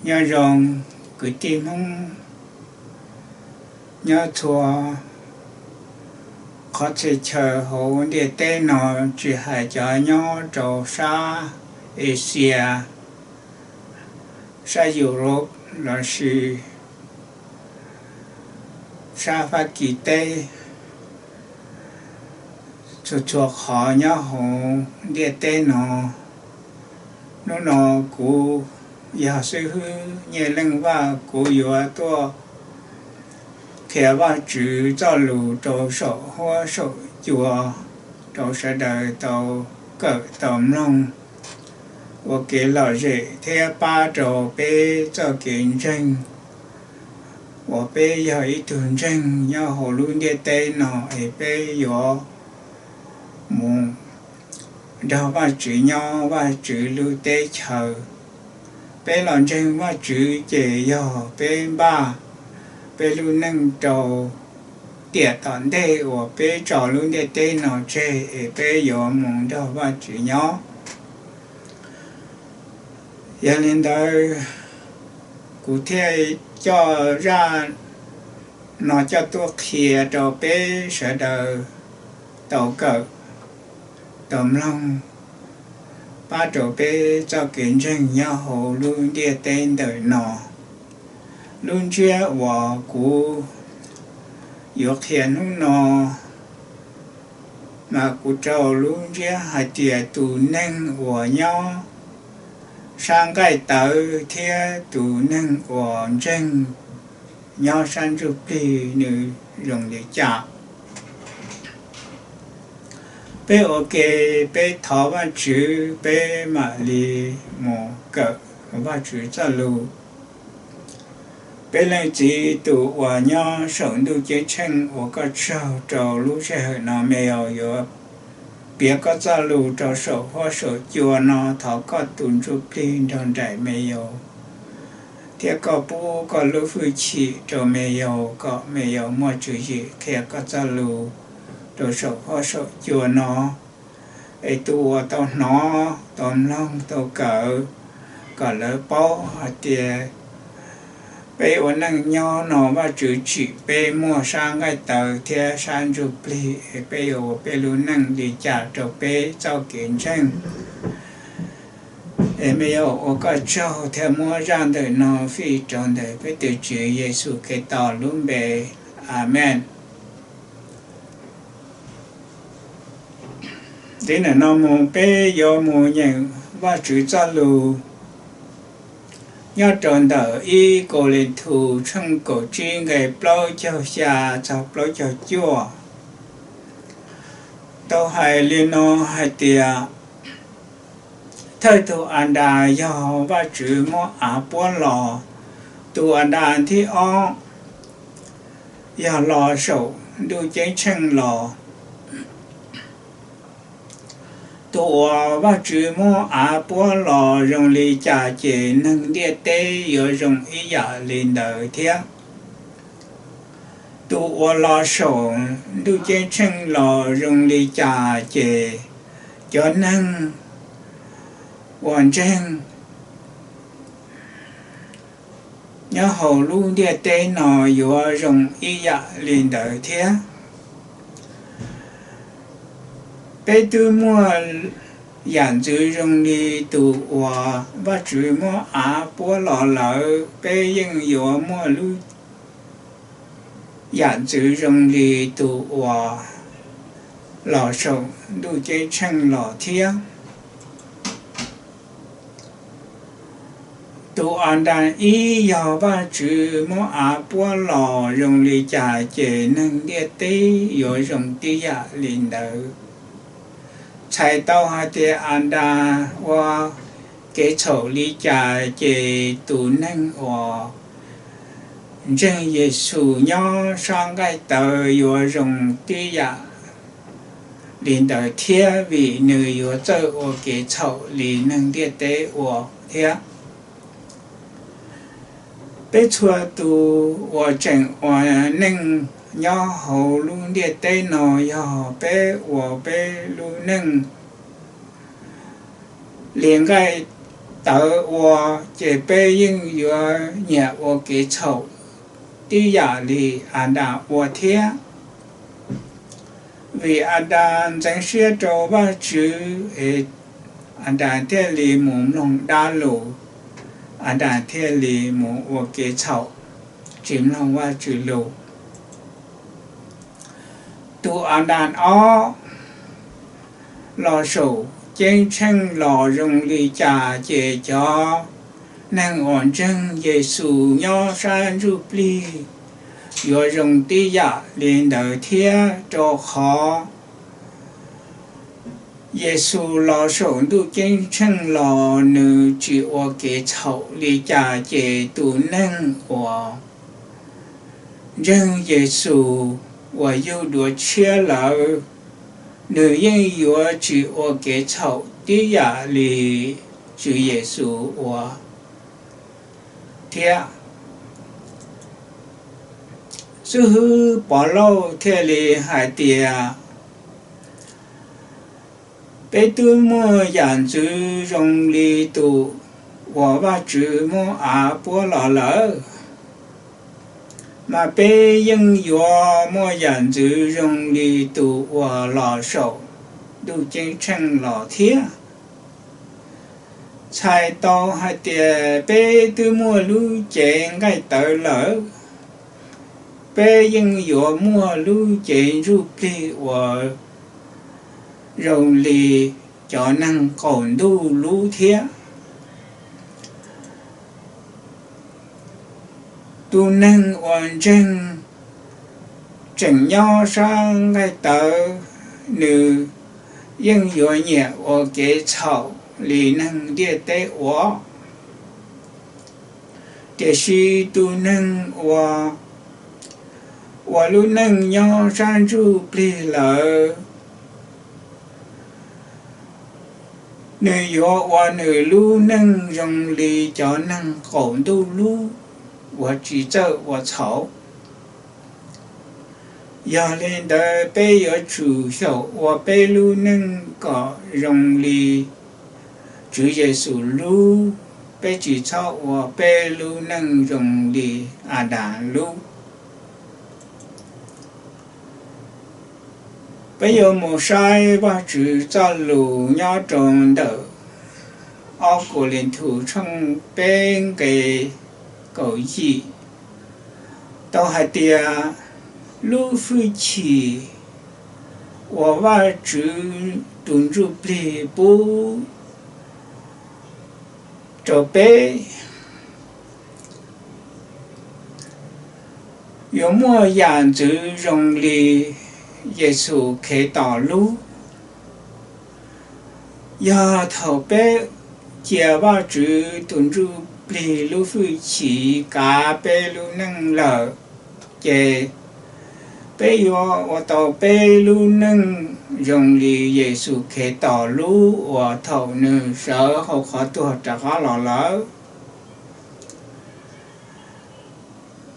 Nyob zoo kwv tij Hmoob nyob txhua qhov txhia chaw hauv ntiaj teb no, tsis hais cov nyob rau sab Asia, sab Europe lossis sab Fab Kis teb, txhua txhua qhov nyob hauv ntiaj teb no. Hnub no kuv yog xib hwb Nyiaj Leej Vaj, kuv yuav tuaj qhia Vajtswv txoj lus rau saum huab saum cua rau sawv daws tau kawm tau mloog ua kev lom zem thiab pab rau peb txoj kev ntseeg uas peb yog ib tug ntseeg nyob hauv lub ntiaj teb no es peb yuav mus nrog Vajtswv nyob Vajtswv lub teb chaws. Peb los ntseeg Vajtswv ces yog peb npaj peb lub neej rau tiam tom ntej uas peb tso lub ntiaj teb no tseg es peb yuav mus nrog Vajtswv nyob. Yog li ntawd, kuv thiaj coj zaj no coj tuaj qhia rau peb sawv daws tau kawm tau mloog, pab rau peb txoj kev ntseeg nyob hauv lub ntiaj teb ntawm no. Lub ntsiab uas kuv yuav qhia hnub no mas kuv rau lub ntsiab hais tias tus neeg uas nyob sab nqaij tawv thiab tus neeg uas ntseeg nyob sab ntsuj plig nws zoo li cas. Peb ua ke, peb thov Vajtswv, peb mam li mus kawm Vajtswv txoj lus. Peb Leej Txiv tus uas nyob saum ntuj ceeb tsheej, ua koj tsaug rau lub sij hawm no me yuav piav koj txoj lus rau saum huab saum cua no. Thov koj tus ntsuj plig nrog nraim me yaus, thiab koj pub koj lub hwj chim rau me yaus kom me yaus muaj tswv yim qhia koj txoj lus rau saum huab saum cua no, es tus uas tau hnov tau mloog tau kawm kom lawv paub hais tias peb ua neej nyob no Vajtswv tsim peb muaj sab nqaij tawv thiab sab ntsuj plig, es peb yuav ua peb lub neej li cas rau peb txoj kev ntseeg. Es me yuav ua koj tsaug thiab muab zaj ntawm no fij rau ntawm peb tus Tswv Yexus Khetos lub npe. Amees. Li ntawm no mus peb yuav mus nyeem Vajtswv txoj lus nyob rau ntawm ib Kaus Lis Thus tshooj kaum tsib nqe plaub caug xya txog plaub caug cuaj. Tau hais li no hais tias, thawj tus Adas yog Vajtswv muab av puab los. Tus Adas thib ob yog los saum ntuj ceeb tsheej los. Tus uas Vajtswv muab av puab los zoo li cas ces neeg ntiaj teb yuav zoo ib yam li ntawd thiab. Tus uas los saum ntuj ceeb tsheej los zoo li cas ces cov neeg uas ntseeg nyob hauv lub ntiaj teb no yuav zoo ib yam li ntawd thiab. Peb twb muaj yam ntxwv zoo li tus uas Vajtswv muab av puab los lawm, peb yeej yuav muaj lub yam ntxwv zoo li tus uas los saum ntuj ceeb tsheej los thiab. Tus Adas ib yog Vajtswv muab av puab los zoo li cas ces neeg ntiaj teb yuav zoo tib yam li ntawd. Txhais tau hais tias Adas ua kev txhaum li cas ces tus neeg uas ntseeg Yexus nyob sab nqaij tawv yuav zoo tib yam li ntawd thiab, vim nws yuav txawj ua kev txhaum li neeg ntiaj teb ua thiab. Peb txhua tus uas tseem ua neej nyob hauv lub ntiaj teb no, yog peb ua peb lub neej li nqaij tawv ua, ces peb yeej yuav nyiam ua kev txhaum tib yam li Adas ua thiab. Vim Adas ntxeev siab rau Vajtswv es Adas thiaj li mus mloog dab lus, Adas thiaj li mus ua kev txhaum, tsis mloog Vajtswv lus. Tus Adas ob los saum ceeb tsheej los zoo li cas ces cov neeg uas ntseeg Yexus nyob sab ntsuj plig yuav zoo tib yam li ntawd thiab, rau qhov Yexus los saum ntuj ceeb tsheej los nws tsis ua kev txhaum li cas ces tus neeg uas ntseeg Yexus uas yug dua tshiab lawm, nws yeej yuav tsis ua kev txhaum tib yam li Tswv Yexus ua thiab. Xib hwb Pov Lauj thiaj li hais tias, peb twb muaj yam ntxwv zoo li tus uas Vajtswv muab av puab los lawm, mas peb yeej yuav muaj yam ntxwv zoo li tus uas los saum ntuj ceeb tsheej los thiab. Txhais tau hais tias peb twb muaj lub cev nqaij tawv lawm, peb yeej yuav muaj lub cev ntsuj plig uas zoo li cov neeg qaum ntuj lub thiab. Tus neeg uas ntseeg tseem nyob sab nqaij tawv, nws yeej yuav nyiam ua kev txhaum li neeg ntiaj teb ua. Tiam sis tus neeg uas ua lub neej nyob sab ntsuj plig lawm, nws yuav ua nws lub neej zoo li cov neeg qaum ntuj lub uas tsis txawj ua txhaum. Yog li ntawd peb yuav tsum xyaum ua peb lub neej kom zoo li Tswv Yexus lub, peb tsis txhob ua peb lub neej zoo li Adas lub. Peb yuav mus saib Vajtswv txoj lus nyob rau ntawm ob Kauleethaus tshooj peb nqe kaum yim, tau hais tias lub hwj chim uas Vajtswv tus ntsuj plig pub rau peb yuav muaj yam ntxwv zoo li Yexus Khetos lub. Yog thaum peb cia Vajtswv tus ntsuj plig lub hwj chim kav peb lub neej lawm, ces peb yuav ua tau peb lub neej zoo li Yexus Khetos lub uas thaum nws sawv hauv qhov tuag rov qab los lawm.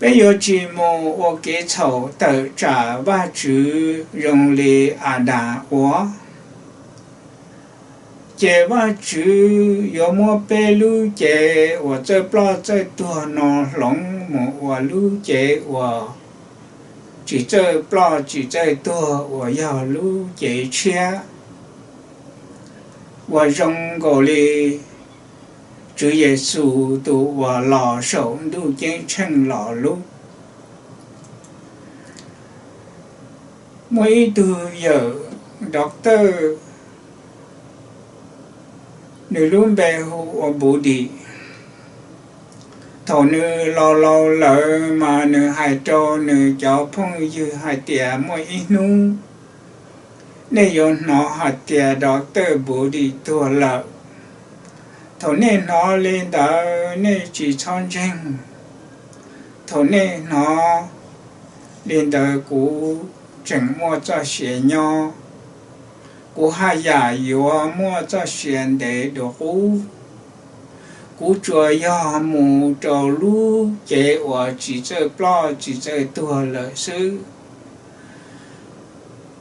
Peb yuav tsis mus ua kev txhaum tawm tsam Vajtswv zoo li Adas ua. Ces Vajtswv yuav muab peb lub cev uas txawj ploj txawj tuag no hloov mus ua lub cev uas tsis txawj ploj tsis txawj tuag uas yog lub cev tshiab, uas zoo nkaus li Tswv Yexus tus uas los saum ntuj ceeb tsheej los lub. Muaj ib tug yawm doctor, nws lub npe hu ua Npudim. Thaum nws laus laus lawm mas nws hais rau nws cov phooj ywg hais tias muaj ib hnub nej yuav hnov hais tias doctor Npudim tuag lawm. Thaum nej hnov li ntawd nej tsis txhob ntseeg. Thaum nej hnov li ntawd kuv tseem muaj txoj sia nyob. Kuv haj yam yuav muaj txoj sia ntev dua qub. Kuv tsuas yog mus rau lub cev uas tsis txawj ploj tsis txawj tuag lawm xwb,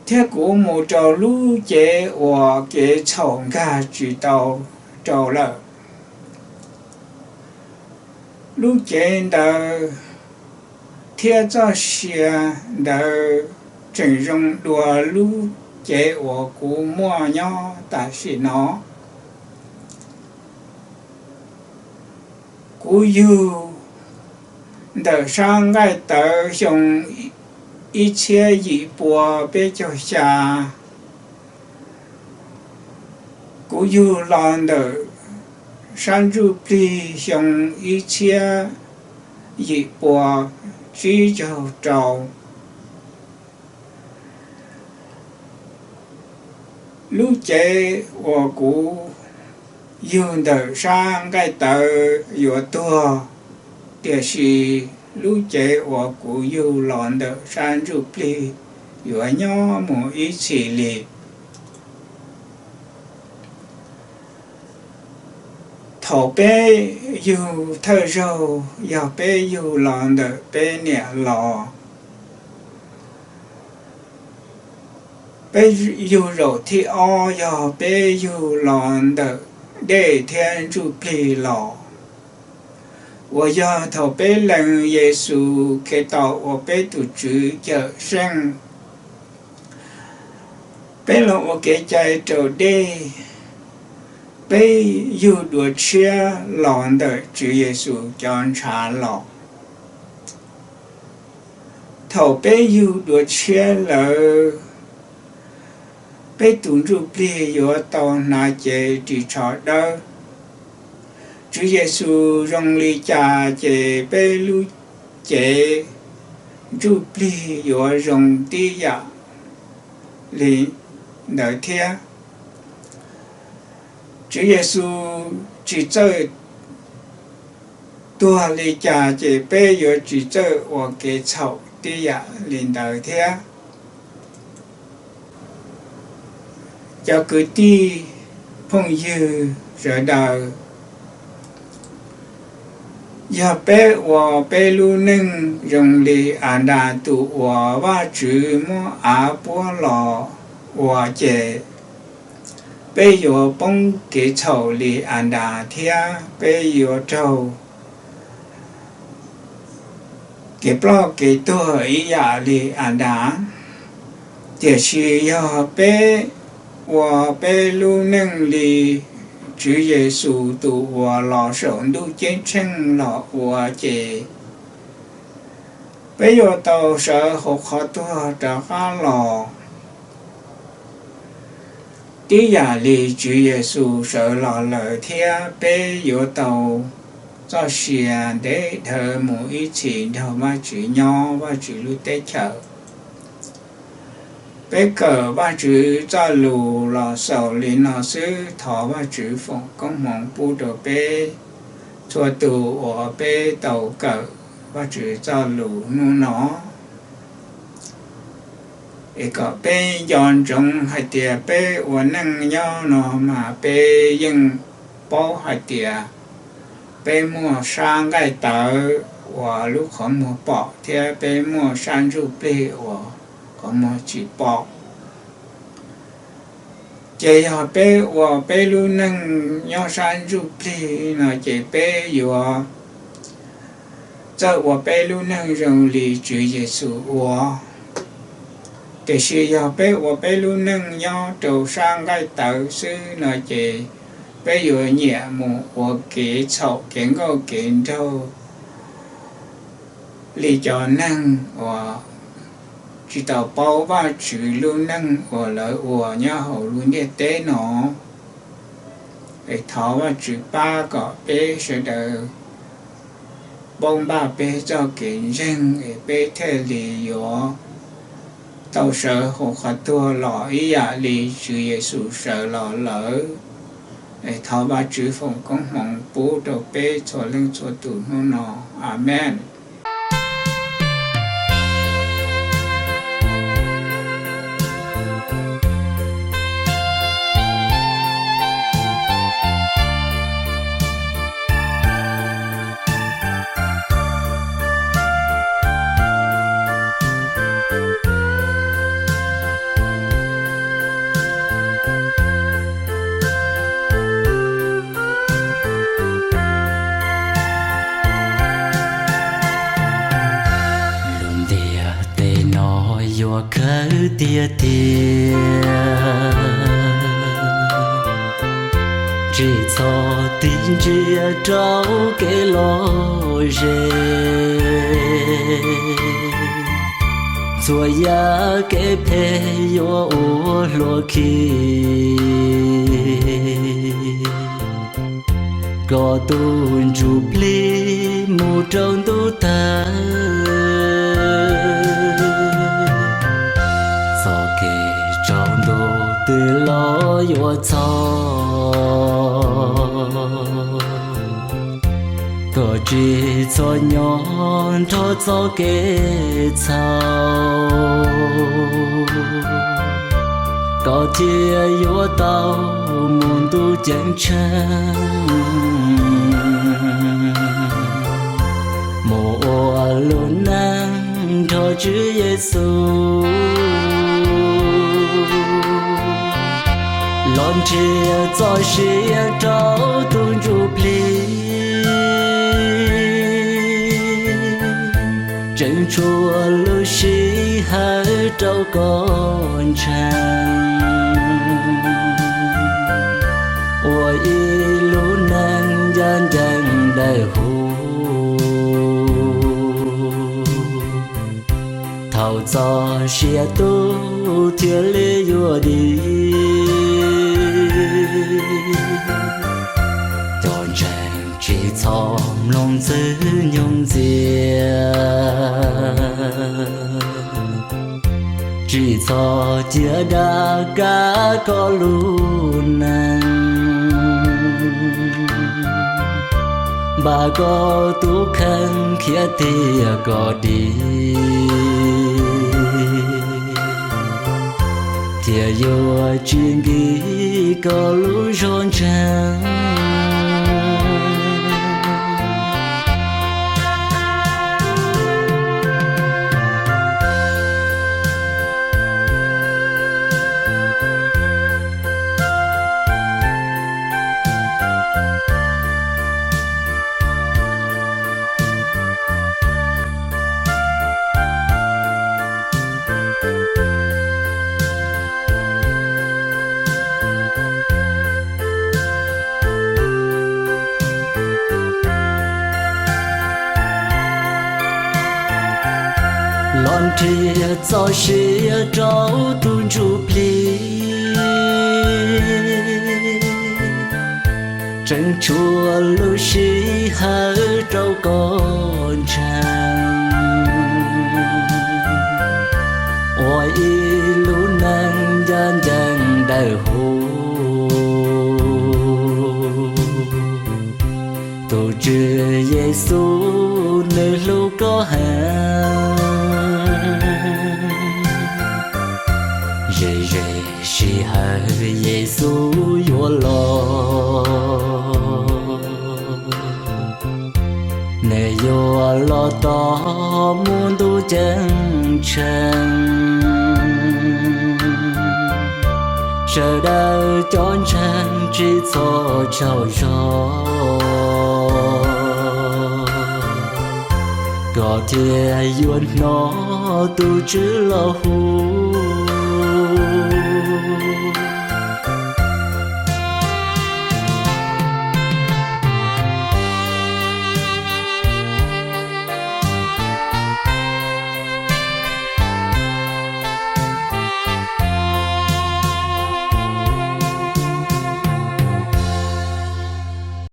thiab kuv mus rau lub cev uas kev txhaum nkag tsis tau rau lawm. Lub cev ntawd thiab txoj sia ntawd tseem zoo dua lub cev uas kuv muaj nyob tam sim no. Kuv yug ntawm sab nqaij tawv xyoo ib txhiab yim pua peb caug xya. Kuv yug los ntawm sab ntsuj plig xyoo ib txhiab yim pua tsib caug rau. Lub cev uas kuv yug ntawm sab nqaij tawv yuav tuag, tiam sis lub cev uas kuv yug los ntawm sab ntsuj plig yuav nyob mus ib txhis li. Thaum peb yug thawj zaug yog peb yug los ntawm peb niam los. Peb yug zaum thib ob yog peb yug los ntawm dej thiab ntsuj plig los, uas yog thaum peb lees Yexus Khetos ua peb tus Tswv Cawm Seej. Peb los ua kev cai raus dej, peb yug dua tshiab los ntawm Tswv Yexus cov ntshav los. Thaum peb yug dua tshiab lawm, peb tus ntsuj plig yuav tau hnav cev ris tsho dawb. Tswv Yexus zoo li cas ces peb lub cev ntsuj plig yuav zoo tib yam li ntawd thiab. Tswv Yexus tsis txawj tuag li cas ces peb yuav tsis txawj ua kev txhaum tib yam li ntawd thiab. Cov kwv tij phooj ywg sawv daws, yog peb ua peb lub neej zoo li Adas tus uas Vajtswv muab av puab los ua ces peb yuav poob kev txhaum li Adas thiab peb yuav raug kev ploj kev tuag ib yam li Adas. Tiam sis yog peb ua peb lub neej li Tswv Yexus tus uas los saum ntuj ceeb tsheej los ua ces peb yuav tau sawv hauv qhov tuag rov qab los tib yam li Tswv Yexus sawv los lawm thiab peb yuav tau txoj sia ntev dhawv mus ib txhis nrog Vajtswv nyob Vajtswv lub teb chaws. Peb kawm Vajtswv txoj lus los xaus li no xwb, thov Vajtswv foom koob hmoov pub rau peb txhua tus uas peb tau kawm Vajtswv txoj lus hnub no. Es kom peb nco ntsoov hais tias peb ua neej nyob no mas peb yeej paub hais tias peb muaj sab nqaij tawv uas lub qhov muag pom thiab peb muaj sab ntsuj plig uas qhov muag tsis pom. Ces yog peb ua peb lub neej nyob sab ntsuj plig no ces peb yuav txawj ua peb lub neej zoo li Tswv Yexus ua. Tiam sis yog peb ua peb lub neej nyob rau sab nqaij tawv xwb no ces peb yuav nyiam mus ua kev txhaum kev nkauj kev nraug li cov neeg uas tsis tau paub Vajtswv lub neej uas lawv ua nyob hauv lub ntiaj teb no. Es thov Vajtswv pab kom peb sawv daws paub npaj peb txoj kev ntseeg es peb thiaj li yuav tau sawv hauv qhov tuag los ib yam li Tswv Yexus sawv los lawm. Es thov Vajtswv foom koob hmoov pub rau peb txhua leej txhua tus hnub no. Amees. tiag tiag, tsis txhob tig ntsia rau kev lom zem, txhua yam kev phem yuav ua hluav khi, kom tus ntsuj plig mus rau ntuj tawg, txoj kev tsaus ntuj twg los yuav txhaum, kom tsis txhob nyob nrog txoj kev txhaum, koj thiaj yuav tau mus ntuj ceeb tsheej, mus ua lub neej nrog Tswv Yexus, los nrhiav txoj sia rau tus ntsuj plig, tseem tshuav lub sij hawm rau koj ntseeg, ua ib lub neej ncaj ncees dawb huv. Thaum txoj sia tu thiaj li yuav dim, cov ntseeg tsis txhob mloog ntxwg nyoog ntxias, tsis txhob cia dag kav koj lub neej, npaj koj tus kheej khiav tiag kom dim, thiaj yuav tsis nkim koj lub zog ntseeg. Los nrhiav txoj sia rau tus ntsuj plig, tseem tshuav lub sij hawm rau koj ntseeg, ua ib lub neej ncaj ncees dawb huv. Tus Tswv Yexus nws hlub koj heev, ze ze sij hawm Yexus yuav los, nws yuav los tos mus ntuj ceeb tsheej. Sawv daws cov ntseeg tsis txhob tsaug zog, koj thiaj yuav hnov tus Tswv los hu.